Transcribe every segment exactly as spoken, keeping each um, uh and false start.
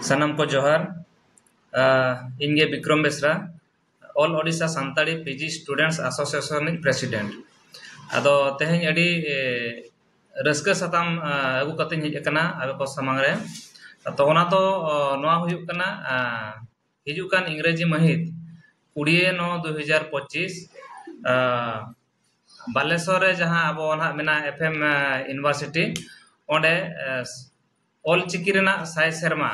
ᱥᱟᱱᱟᱢ ᱠᱚ ᱡᱚᱦᱟᱨ᱾ ᱟᱦ, ᱤᱧ ᱜᱮ ᱵᱤᱠᱨᱚᱢ ᱵᱮᱥᱨᱟ, All Odisha Santali P G Students Association ᱨᱤᱱᱤᱡ president᱾ ᱟᱫᱚ ᱛᱮᱦᱮᱧ ᱟᱹᱰᱤ, ᱮ, ᱨᱟᱹᱥᱠᱟᱹ ᱥᱟᱛᱟᱢ, ᱟ, ᱟᱹᱜᱩ ᱠᱟᱛᱮᱧ ᱦᱮᱡ ᱟᱠᱟᱱᱟ ᱟᱯᱮ ᱠᱚ ᱥᱟᱢᱟᱝ ᱨᱮ᱾ ᱛᱚ, ᱚᱱᱟ ᱫᱚ, ᱚ, ᱱᱚᱣᱟ ᱦᱩᱭᱩᱜ ᱠᱟᱱᱟ, ᱟ, ᱦᱤᱡᱩᱜ ᱠᱟᱱ ᱤᱝᱨᱮᱡᱤ ᱢᱟᱹᱦᱤᱛ ᱠᱩᱲᱤ ᱱᱚ ᱫᱩ ᱦᱟᱡᱟᱨ ᱯᱚᱸᱪᱤᱥ, ᱟ, ᱵᱟᱞᱮᱥᱚᱨ ᱨᱮ ᱡᱟᱦᱟᱸ ᱟᱵᱚ ᱱᱟᱦᱟᱜ ᱢᱮᱱᱟᱜᱼᱟ F M, ᱟ, University, ᱚᱸᱰᱮ, ᱟ, ᱚᱞᱪᱤᱠᱤ ᱨᱮᱱᱟᱜ ᱥᱟᱭ ᱥᱮᱨᱢᱟ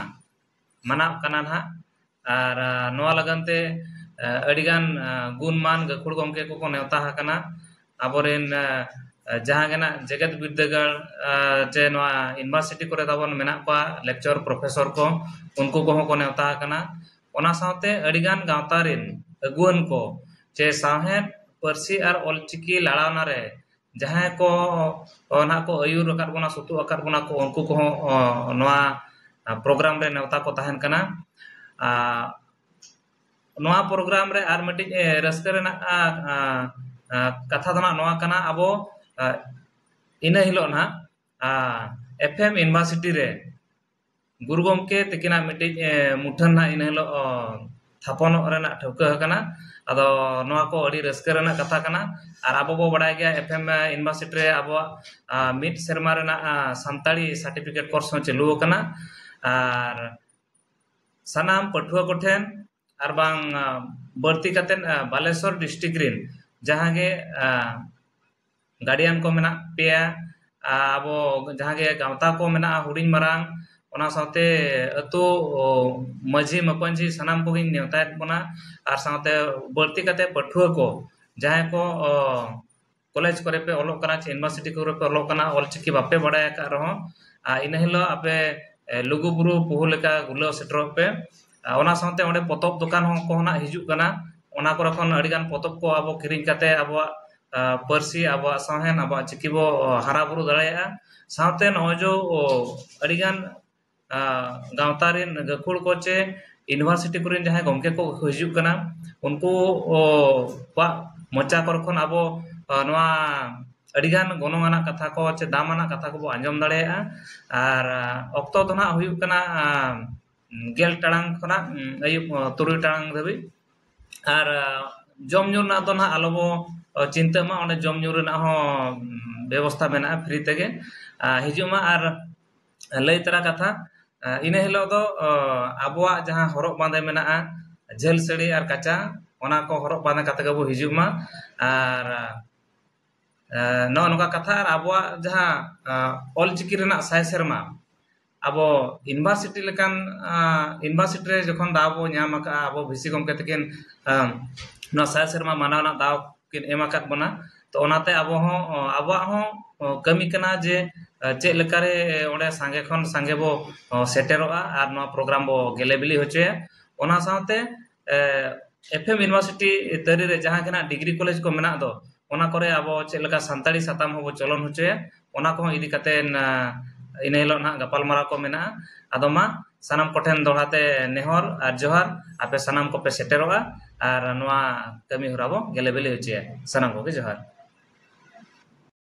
ᱢᱟᱱᱟᱣ ᱠᱟᱱᱟ ᱱᱟᱦᱟᱜ᱾ ᱟᱨ, ᱟ, ᱱᱚᱣᱟ ᱞᱟᱹᱜᱤᱫ ᱛᱮ, ᱟ, ᱟᱹᱰᱤᱜᱟᱱ, ᱟ, ᱜᱩᱱᱢᱟᱱ ᱜᱟᱹᱠᱷᱩᱲ ᱜᱚᱢᱠᱮ ᱠᱚᱠᱚ ᱱᱮᱣᱛᱟ ᱟᱠᱟᱱᱟ᱾ ᱟᱵᱚᱨᱮᱱ, ᱟ, ᱟ, ᱡᱟᱦᱟᱸ ᱜᱮ ᱱᱟᱜ ᱡᱮᱜᱮᱛ ᱵᱤᱨᱫᱟᱹᱜᱟᱲ, ᱟ, ᱪᱮ ᱱᱚᱣᱟ university ᱠᱚᱨᱮ ᱛᱟᱵᱚᱱ ᱢᱮᱱᱟᱜ ᱠᱚᱣᱟ, lecturer professor ᱠᱚ, ᱩᱱᱠᱩ ᱠᱚᱦᱚᱸ ᱠᱚ ᱱᱮᱣᱛᱟ ᱟᱠᱟᱱᱟ᱾ ᱚᱱᱟ ᱥᱟᱶᱛᱮ ᱟᱹᱰᱤᱜᱟᱱ ᱜᱟᱶᱛᱟ ᱨᱮᱱ ᱟᱹᱜᱩᱣᱟᱹᱱ ᱠᱚ ᱪᱮ ᱥᱟᱶᱦᱮᱫ, ᱯᱟᱹᱨᱥᱤ ᱟᱨ ᱚᱞᱪᱤᱠᱤ ᱞᱟᱲᱟᱣᱱᱟ ᱨᱮ ᱡᱟᱦᱟᱸᱭ ᱠᱚ, ᱚ, ᱱᱟᱦᱟᱜ ᱠᱚ ᱟᱹᱭᱩᱨ ᱟᱠᱟᱫ ᱵᱚᱱᱟ, ᱥᱩᱛᱩᱜ ᱟᱠᱟᱫ ᱵᱚᱱᱟ ᱠᱚ, ᱩᱱᱠᱩ ᱠᱚᱦᱚᱸ, ᱚ, ᱱᱚᱣᱟ, ᱟ, program ᱨᱮ ᱱᱮᱣᱛᱟ ᱠᱚ ᱛᱟᱦᱮᱱ ᱠᱟᱱᱟ᱾ ᱟ, ᱱᱚᱣᱟ program ᱨᱮ ᱟᱨ ᱢᱤᱫᱴᱤᱡ, ᱮ, ᱨᱟᱹᱥᱠᱟᱹ ᱨᱮᱱᱟᱜ, ᱟ, ᱟ, ᱟ, ᱠᱟᱛᱷᱟ ᱫᱚ ᱱᱟᱜ ᱱᱚᱣᱟ ᱠᱟᱱᱟ, ᱟᱵᱚ, ᱟ, ᱤᱱᱟᱹ ᱦᱤᱞᱳᱜ ᱱᱟᱦᱟᱜ, ᱟ, F M University ᱨᱮ ᱜᱩᱨᱩ ᱜᱚᱢᱠᱮ ᱛᱤᱠᱤᱱᱟᱜ ᱢᱤᱫᱴᱤᱡ, ᱮ, ᱢᱩᱴᱷᱟᱹᱱ ᱱᱟᱦᱟᱜ ᱤᱱᱟᱹ ᱦᱤᱞᱳᱜ, ᱚ, ᱛᱷᱟᱯᱚᱱᱚᱜ ᱨᱮᱱᱟᱜ ᱴᱷᱟᱹᱣᱠᱟᱹ ᱟᱠᱟᱱᱟ᱾ ᱟᱫᱚ ᱱᱚᱣᱟ ᱠᱚ ᱟᱹᱰᱤ ᱨᱟᱹᱥᱠᱟᱹ ᱨᱮᱱᱟᱜ ᱠᱟᱛᱷᱟ ᱠᱟᱱᱟ᱾ ᱟᱨ ᱟᱵᱚ ᱵᱚ ᱵᱟᱲᱟᱭ ᱜᱮᱭᱟ F M University ᱨᱮ ᱟᱵᱚᱣᱟᱜ, ᱟ, ᱢᱤᱫ ᱥᱮᱨᱢᱟ ᱨᱮᱱᱟᱜ, ᱟ, ᱥᱟᱱᱛᱟᱲᱤ certificate course ᱦᱚᱸ ᱪᱟᱹᱞᱩ ᱟᱠᱟᱱᱟ᱾ ᱟᱨ ᱥᱟᱱᱟᱢ ᱯᱟᱹᱴᱷᱩᱣᱟᱹ ᱠᱚᱴᱷᱮᱱ ᱟᱨ ᱵᱟᱝ, ᱟ, ᱵᱟᱹᱲᱛᱤ ᱠᱟᱛᱮᱫ, ᱟ, ᱵᱟᱞᱮᱥᱚᱨ district ᱨᱮᱱ ᱡᱟᱦᱟᱸ ᱜᱮ, ᱟ, guardian ᱠᱚ ᱢᱮᱱᱟᱜ ᱯᱮᱭᱟ, ᱟ, ᱟᱵᱚ ᱡᱟᱦᱟᱸ ᱜᱮ ᱜᱟᱶᱛᱟ ᱠᱚ ᱢᱮᱱᱟᱜᱼᱟ ᱦᱩᱰᱤᱧ ᱢᱟᱨᱟᱝ, ᱚᱱᱟ ᱥᱟᱶᱛᱮ ᱟᱹᱛᱩ, ᱚ, ᱢᱟᱹᱡᱷᱤ ᱢᱟᱯᱟᱹᱡᱷᱤ ᱥᱟᱱᱟᱢ ᱠᱚᱜᱮᱧ ᱱᱮᱣᱛᱟᱭᱮᱫ ᱵᱚᱱᱟ᱾ ᱟᱨ ᱥᱟᱶᱛᱮ ᱵᱟᱹᱲᱛᱤ ᱠᱟᱛᱮ ᱯᱟᱹᱴᱷᱩᱣᱟᱹ ᱠᱚ ᱡᱟᱦᱟᱸᱭ ᱠᱚ, ᱚ, college ᱠᱚᱨᱮ ᱯᱮ ᱚᱞᱚᱜ ᱠᱟᱱᱟ ᱪᱮ university ᱠᱚᱨᱮ ᱯᱮ ᱚᱞᱚᱜ ᱠᱟᱱᱟ, ᱚᱞᱪᱤᱠᱤ ᱵᱟᱯᱮ ᱵᱟᱲᱟᱭ ᱟᱠᱟᱫ ᱨᱮᱦᱚᱸ, ᱟ, ᱤᱱᱟᱹ ᱦᱤᱞᱳᱜ ᱟᱯᱮ, ᱮ, ᱞᱩᱜᱩ ᱵᱩᱨᱩ ᱯᱩᱦᱩ ᱞᱮᱠᱟ ᱜᱩᱞᱟᱹᱣ ᱥᱮᱴᱮᱨᱚᱜ ᱯᱮ᱾ ᱟ, ᱚᱱᱟ ᱥᱟᱶᱛᱮ ᱚᱸᱰᱮ ᱯᱚᱛᱚᱵ ᱫᱚᱠᱟᱱ ᱦᱚᱸ ᱠᱚ ᱱᱟᱜ ᱦᱤᱡᱩᱜ ᱠᱟᱱᱟ᱾ ᱚᱱᱟ ᱠᱚᱨᱮ ᱠᱷᱚᱱ ᱟᱹᱰᱤᱜᱟᱱ ᱯᱚᱛᱚᱵ ᱠᱚ ᱟᱵᱚ ᱠᱤᱨᱤᱧ ᱠᱟᱛᱮ ᱟᱵᱚᱣᱟᱜ, ᱟ, ᱯᱟᱹᱨᱥᱤ, ᱟᱵᱚᱣᱟᱜ ᱥᱟᱶᱦᱮᱫ, ᱟᱵᱚᱣᱟᱜ ᱪᱤᱠᱤ ᱵᱚ, ᱚ, ᱦᱟᱨᱟ ᱵᱩᱨᱩ ᱫᱟᱲᱮᱭᱟᱜᱼᱟ᱾ ᱥᱟᱶᱛᱮ ᱱᱚᱜᱼᱚᱭ ᱡᱮ, ᱚ, ᱟᱹᱰᱤᱜᱟᱱ, ᱟ, ᱜᱟᱶᱛᱟ ᱨᱮᱱ ᱜᱟᱹᱠᱷᱩᱲ ᱠᱚ ᱪᱮ university ᱠᱚᱨᱮᱱ ᱡᱟᱦᱟᱸᱭ ᱜᱚᱢᱠᱮ ᱠᱚ ᱦᱤᱡᱩᱜ ᱠᱟᱱᱟ, ᱩᱱᱠᱩ, ᱚ, ᱠᱚᱣᱟᱜ ᱢᱚᱪᱟ ᱠᱚᱨᱮ ᱠᱷᱚᱱ ᱟᱵᱚ, ᱟ, ᱱᱚᱣᱟ ᱟᱹᱰᱤᱜᱟᱱ ᱜᱚᱱᱚᱝ ᱟᱱᱟᱜ ᱠᱟᱛᱷᱟ ᱠᱚ ᱪᱮ ᱫᱟᱢ ᱟᱱᱟᱜ ᱠᱟᱛᱷᱟ ᱠᱚᱵᱚ ᱟᱸᱡᱚᱢ ᱫᱟᱲᱮᱭᱟᱜᱼᱟ᱾ ᱟᱨ, ᱟ, ᱚᱠᱛᱚ ᱫᱚ ᱱᱟᱜ ᱦᱩᱭᱩᱜ ᱠᱟᱱᱟ, ᱟ, ᱜᱮᱞ ᱴᱟᱲᱟᱝ ᱠᱷᱚᱱᱟᱜ ᱩᱢ, ᱟᱹᱭᱩᱵ ᱚ, ᱛᱩᱨᱩᱭ ᱴᱟᱲᱟᱝ ᱫᱷᱟᱹᱵᱤᱡ᱾ ᱟᱨ ᱟ, ᱡᱚᱢ ᱧᱩ ᱨᱮᱱᱟᱜ ᱫᱚ ᱱᱟᱦᱟᱜ ᱟᱞᱚ ᱵᱚ ᱚ, ᱪᱤᱱᱛᱟᱹᱜ ᱢᱟ, ᱚᱸᱰᱮ ᱡᱚᱢ ᱧᱩ ᱨᱮᱱᱟᱜ ᱦᱚᱸ ᱩᱢ, ᱵᱮᱵᱚᱥᱛᱷᱟ ᱢᱮᱱᱟᱜᱼᱟ ᱯᱷᱨᱤ ᱛᱮᱜᱮ᱾ ᱟ, ᱦᱤᱡᱩᱜ ᱢᱟ ᱟᱨ ᱞᱟᱹᱭ ᱛᱟᱨᱟ ᱠᱟᱛᱷᱟ, ᱟ, ᱤᱱᱟᱹ ᱦᱤᱞᱳᱜ ᱫᱚ ᱚ, ᱟᱵᱚᱣᱟᱜ ᱡᱟᱦᱟᱸ ᱦᱚᱨᱚᱜ ᱵᱟᱸᱫᱮ ᱢᱮᱱᱟᱜᱼᱟ, ᱡᱷᱟᱹᱞ ᱥᱟᱹᱲᱤ ᱟᱨ ᱠᱟᱪᱟ, ᱚᱱᱟ ᱠᱚ ᱦᱚᱨᱚᱜ ᱵᱟᱸᱫᱮ ᱠᱟᱛᱮ ᱜᱮᱵᱚ ᱦᱤᱡᱩᱜ ᱢᱟ᱾ ᱟᱨ ᱮ, ᱱᱚᱜᱼᱚ ᱱᱚᱝᱠᱟ ᱠᱟᱛᱷᱟ᱾ ᱟᱨ ᱟᱵᱚᱣᱟᱜ ᱡᱟᱦᱟᱸ ᱟ, ᱚᱞᱪᱤᱠᱤ ᱨᱮᱱᱟᱜ ᱥᱟᱭ ᱥᱮᱨᱢᱟ, ᱟᱵᱚ ᱤᱭᱩᱱᱤᱵᱷᱟᱨᱥᱤᱴᱤ ᱞᱮᱠᱟᱱ ᱟ, ᱤᱭᱩᱱᱤᱵᱷᱟᱨᱥᱤᱴᱤ ᱨᱮ ᱡᱚᱠᱷᱚᱱ ᱫᱟᱣ ᱵᱚ ᱧᱟᱢ ᱟᱠᱟᱫᱼᱟ, ᱟᱵᱚ ᱵᱷᱤᱥᱤ ᱜᱚᱢᱠᱮ ᱛᱟᱹᱠᱤᱱ ᱟ, ᱱᱚᱣᱟ ᱥᱟᱭ ᱥᱮᱨᱢᱟ ᱢᱟᱱᱟᱣ ᱨᱮᱱᱟᱜ ᱫᱟᱣ ᱠᱤᱱ ᱮᱢ ᱟᱠᱟᱫ ᱵᱚᱱᱟ, ᱛᱚ ᱚᱱᱟᱛᱮ ᱟᱵᱚ ᱦᱚᱸ ᱟ, ᱟᱵᱚᱣᱟᱜ ᱦᱚᱸ ᱟ, ᱠᱟᱹᱢᱤ ᱠᱟᱱᱟ ᱡᱮ ᱟ, ᱪᱮᱫ ᱞᱮᱠᱟᱨᱮ ᱚᱸᱰᱮ ᱥᱟᱸᱜᱮ ᱠᱷᱚᱱ ᱥᱟᱸᱜᱮ ᱵᱚ ᱟ, ᱥᱮᱴᱮᱨᱚᱜᱼᱟ ᱟᱨ ᱱᱚᱣᱟ ᱯᱨᱳᱜᱨᱟᱢ ᱵᱚ ᱜᱮᱞᱮ ᱵᱤᱞᱤ ᱦᱚᱪᱚᱭᱟ᱾ ᱚᱱᱟ ᱥᱟᱶᱛᱮ ᱮ, ᱮᱯᱷ ᱮᱢ ᱤᱭᱩᱱᱤᱵᱷᱟᱨᱥᱤᱴᱤ ᱛᱟᱹᱨᱤ ᱨᱮ ᱡᱟᱦᱟᱸ ᱜᱮ ᱱᱟᱜ ᱰᱤᱜᱽᱨᱤ ᱠᱚᱞᱮᱡᱽ ᱠᱚ ᱢᱮᱱᱟᱜ ᱫᱚ, ᱚᱱᱟ ᱠᱚᱨᱮ ᱟᱵᱚ ᱪᱮᱫ ᱞᱮᱠᱟ ᱥᱟᱱᱛᱟᱲᱤ ᱥᱟᱛᱟᱢ ᱦᱚᱸᱵᱚ ᱪᱚᱞᱚᱱ ᱦᱚᱪᱚᱭᱟ, ᱚᱱᱟ ᱠᱚᱦᱚᱸ ᱤᱫᱤ ᱠᱟᱛᱮ ᱟ, ᱤᱱᱟᱹ ᱦᱤᱞᱳᱜ ᱱᱟᱦᱟᱜ ᱜᱟᱯᱟᱞᱢᱟᱨᱟᱣ ᱠᱚ ᱢᱮᱱᱟᱜᱼᱟ᱾ ᱟᱫᱚ ᱢᱟ ᱥᱟᱱᱟᱢ ᱠᱚᱴᱷᱮᱱ ᱫᱚᱦᱲᱟ ᱛᱮ ᱱᱮᱦᱚᱨ ᱟᱨ ᱡᱚᱦᱟᱨ, ᱟᱯᱮ ᱥᱟᱱᱟᱢ ᱠᱚᱯᱮ ᱥᱮᱴᱮᱨᱚᱜᱼᱟ ᱟᱨ ᱱᱚᱣᱟ ᱠᱟᱹᱢᱤ ᱦᱚᱨᱟ ᱵᱚ ᱜᱮᱞᱮ ᱵᱤᱞᱤ ᱦᱚᱪᱚᱭᱟ᱾ ᱥᱟᱱᱟᱢ ᱠᱚᱜᱮ ᱡᱚᱦᱟᱨ᱾